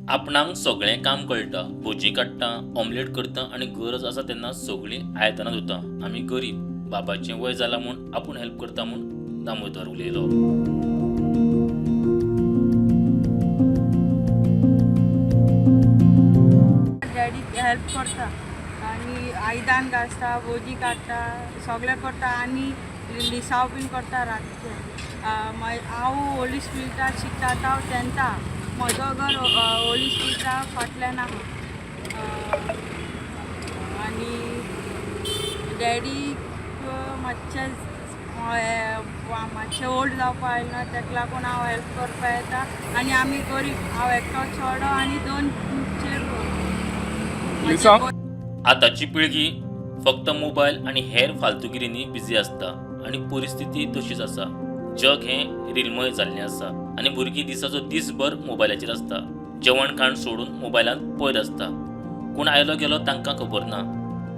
आपणाक सगळें काम कळटा. भजी काडटा, ऑमलेट करता आनी गरज आसा तेन्ना सगळीं आयदनां धुता. आमी गरीब, बाबाचें वय जालां म्हूण आपूण हेल्प करता म्हूण दामोदर उलयलो. डॅडी हेल्प करता आनी आयदन घासता, भोजी काडटा, सगळें करता आनी लिसांव बीन करता रातचें. मागीर हांव होली स्पिरिटा शिकता, आतां हांव तेन्था. म्हजो घर होली स्पिरिटा फाटल्यान आहा. आनी डॅडीक मातशें मातशें ओल्ड जावपा आयलें ना, तेका लागून हांव हेल्प करपा येता. आनी आमी गरीब, हांव एकटो चेडो आनी दोन चेडवां. लिसांव? आतांची पिळगी फक्त मोबायल आनी हेर फालतुगिरींनी बिजी आसता आनी परिस्थिती तशीच आसा. जग हें रिलमय जाल्लें आसा आनी भुरगीं दिसाचो दीसभर मोबायलाचेर आसता. जेवण खाण सोडून मोबायलांत पयर आसता. कोण आयलो गेलो तांकां खबर ना.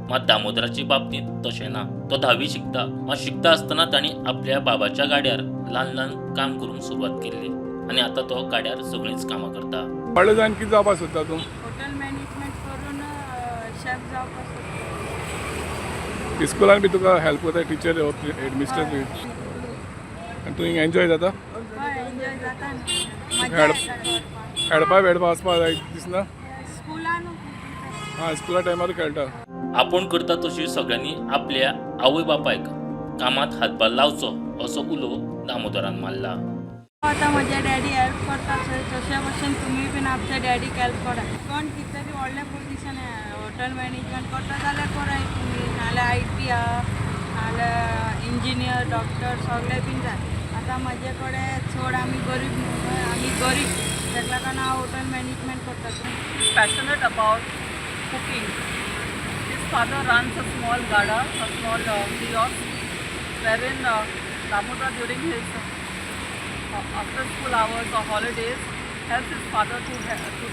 मात दामोदराचे बाबतींत तशें ना. तो धावी शिकता, मात शिकता आसतना तांणी आपल्या बाबाच्या गाड्यार ल्हान ल्हान काम करूंक सुरवात केल्ली आनी आतां तो गाड्यार सगळींच कामां करता. व्हडलो जावन कितें जावपाक सोदता तूं? हॉटेल मॅनेजमेंट करून शेफ जावपाक सोदता. इस्कुलान बी तुका हेल्प करता टिचर, हेडमिस्टर बी? आनी तूं एन्जॉय जाता? हय, एन्जॉय जाता न्हू, मजा येता करपाक. खेळपा बेडपा वचपा जाय दिसना? स्कुलान. हां, स्कुला टायमार खेळटा. आपूण करता तशी सगळ्यांनी आपल्या आवय बापायक कामांत हातभार लावचो असो उलो दामोदरान मारला. आतां म्हजे डॅडी हेल्प करता तशे भशेन तुमी बीन आमच्या डॅडीक हेल्प करा. कोण कितें तरी व्हडलें पोजिशन, हॉटेल मॅनेजमेंट करता जाल्यार कराय तुमी, नाल्यार IT आहा, नाल्यार इंजिनियर, डॉक्टर सगळें बीन जाय. आतां म्हजे कडेन चड, आमी गरीब न्हू, आमी गरीब, तेका लागून हांव हॉटेल मॅनेजमेंट करता. He's passionate about cooking. His father runs a small gada, a small kiosk, wherein Damodar during his after school hours or holidays helps his father to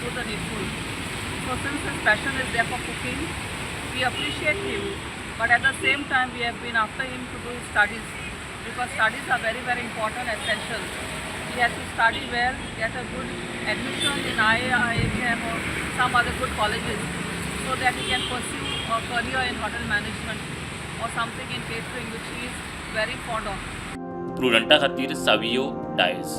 do the needful. So since his passion is there for cooking, we appreciate him. But at the same time, we have been after him to do his studies because studies are very, very important, essential. He has to study well, get a good admission in IIHM or some other good colleges so that he can pursue a career in hotel management or something in catering, which he is very fond of. प्रुडंटा खातीर सावियो डायस.